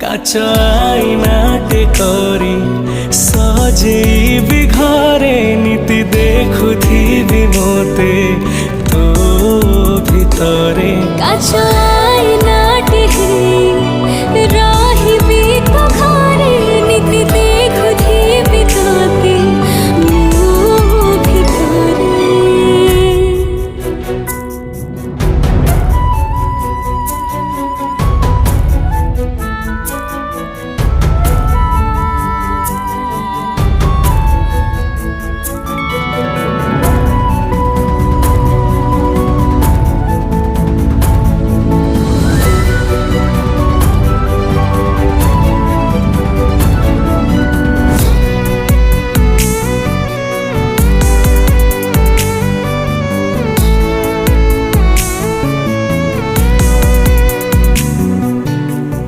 କାଚ ଆଇନାଟେ କରି ସଜେଇବି ଘରେ, ନିତି ଦେଖୁଥିବି ମୋତେ ତୋ ଭିତରେ। କାଚ ଆଇନା